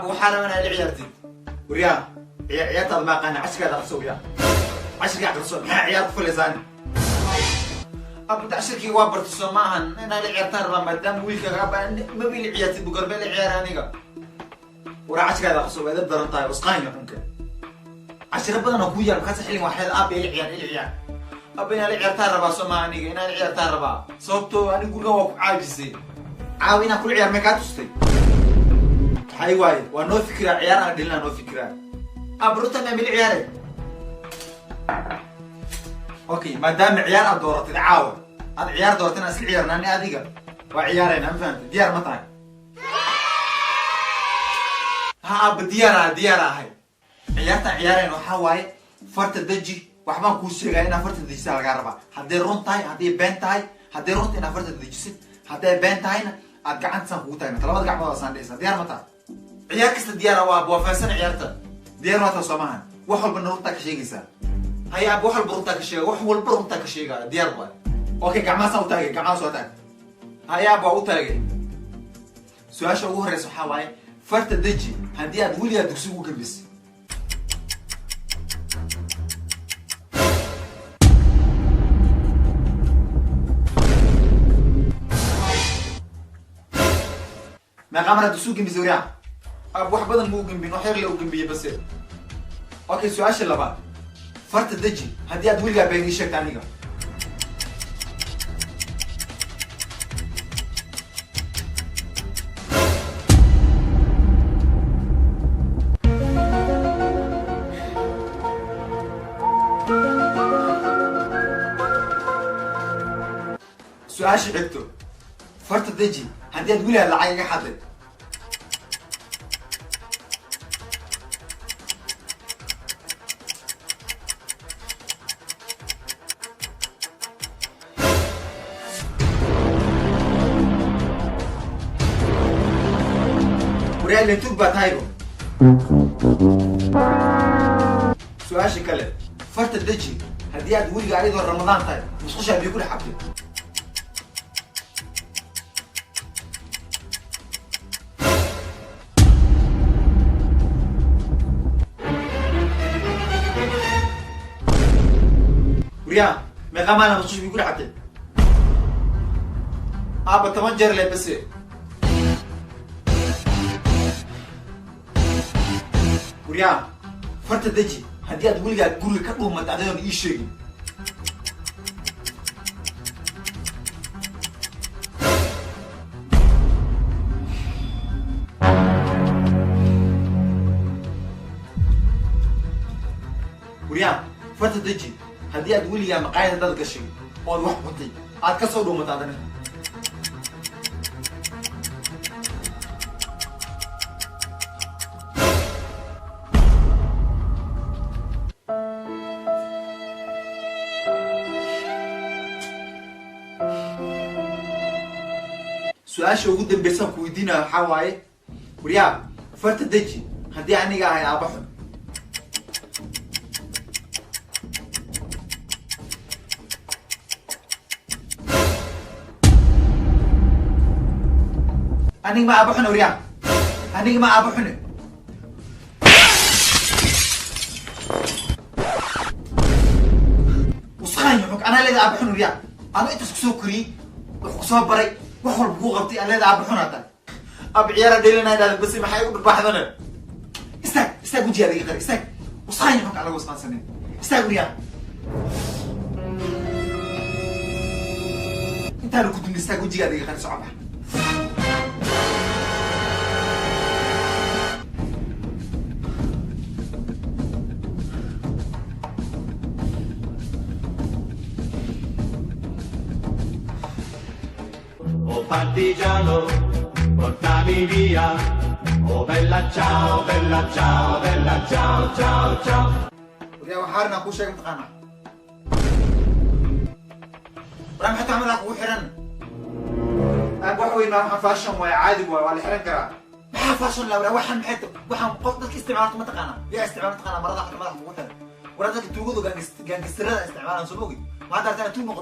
Aabba, waxaa rabaa inaad ila ciyaartid. Waryaa, ciyaartaada ma aqaana. Cashirkaada aqriso, waryaa, cashirkaa aqriso. Maxaa ciyaar ku filaysaani? Aabba, cashirkii waa bartay, soo ma ahan? Inaad ila ciyaartaan rabaa, maadaama wiilkaaga, aabba, maba ila ciyaartid, bugarbe ila ciyaara aniga. Waraa, cashirkaada aqriso. Waa edab daran tahay, wasqaanya xunka. Cashiro badan oo kuu yaal, markaas xillin waxaad aabba ila ciyaar, ila ciyaar. Aabba, inaad ila ciyaartaan rabaa, soo ma aniga? Inaad ila ciyaartaan rabaa, sababtoo aniga gurigan waa ku caajisay. Caawa inaan kula ciyaar may kaa tustay? Maxay waaye? Waa noo fikiraa ciyaar aan dhilinaa, noo fikiraa. Aabba, runta maa mila ciyaare? Okay, maadaama ciyaar aad dooratid, caawa aad ciyaar dooratid, inaan isla ciyaarna ani adiga waa ciyaarayna, ma fahamtay? Diyaar ma tahay? Ha aabba, diyaar ah, diyaar ahay. Ciyaartaan ciyaarayna waxaa waaye farta deji. Waxbaan kuu sheegaya, inaad farta dejisaa lagaa rabaa. Hadday run tahay, hadday been tahay. Hadday runta, inaad farta dejisid. Hadday been tahayna, aad gacantasaan kugu taagna, labada gacmood asaan dhehaysaa. Diyaar ma tahay? Ciyaar kasta diyaara waa, waa fahansan ciyaarta. Diyaar waa taa, soo maahan? Wax walbana runtaa ka sheegaysaa. Haya aabba, wax walba runtaa ka sheega, wax walba runtaa ka sheegaya. Diyaar waay. Okay, gacmahaasaan u taagay, gacmahaas waa taag. Haya aabba, waa u taagay. Su-aasha ugu horeysa waxaa waaye: farta deji haddii aad weligaa dugsi ugu gambisay. Meeqaa mar aad dugsi u gambisay, waryaa? Aab, wax badan ma u gambin, wax yar la u gambiyey base. Okay, su-aasha labaad: farta deji haddii aad weligaa been ii sheegta aniga. Su-aasha xigto: farta deji haddii aad weligaa lacag iga xaday. Waryaa, ilen baa tahaybo. Su-aasha kale: farta deji haddii aad weliga ayadoo Ramadaan tahay musqushaa biyo ku dhex cabtay. Waryaa, meeqaa maalin musqusha biyo ku dhex cabtay? Aabba, 10 jeer le base. Waryaa, farta deji haddii aad weligaa guriga ka dhuumatay adigoon ii sheegin. Waryaa, farta deji haddii aad weligaa maqaayada dad gashay ood wax cuntay aad ka soo dhuumatay adana. Su-aasha ugu dambeysaan ku weydiinaya waxaa waaye: waryaa, farta deji haddii aniga ahay aaba xun. Aniga ma aaba xune? Waryaa, aniga ma aaba xune? Wasqaan xug, anaa leeda aaba xun? Waryaa, anu intaas kusoo koriyey, wax kusoo baray, wax walba kuu qabtay, aan leeda aaba xun aa tahay. Ab ciyaara dheelinaa dhahda basi, maxay u dharbaaxdane? Istaag, istaag, wejigaada iga qari, istaag. Wasqaan xug, aan laga wasqaansanin. Istaag waryaa, intaana ku dumin. Istaag, wejigaada iga qari, soco, bax. Oh partigiano, portami via. Oh bella ciao, bella ciao, bella ciao, ciao, ciao. Waryaa, waxaa arrinaa kuu sheegay, mataqaanaa? Waraa, maxay tahay madaxa kugu xiran? Aab, wax weyn maa, waxaan fashion waaye, caadi waaye, waa la xiran karaa. Maxaa fashion la? Waraa, waxaan maxay tahay? Waxaan qof dadka isticmaalto ma taqaanaa? Yaa isticmaal taqaanaa marada madaxa kugu xiran? Waraa, dadka tuugadu, gaangistarada isticmaalaan, soo ma ogid? Maxaad aragtaa tuug noqoto?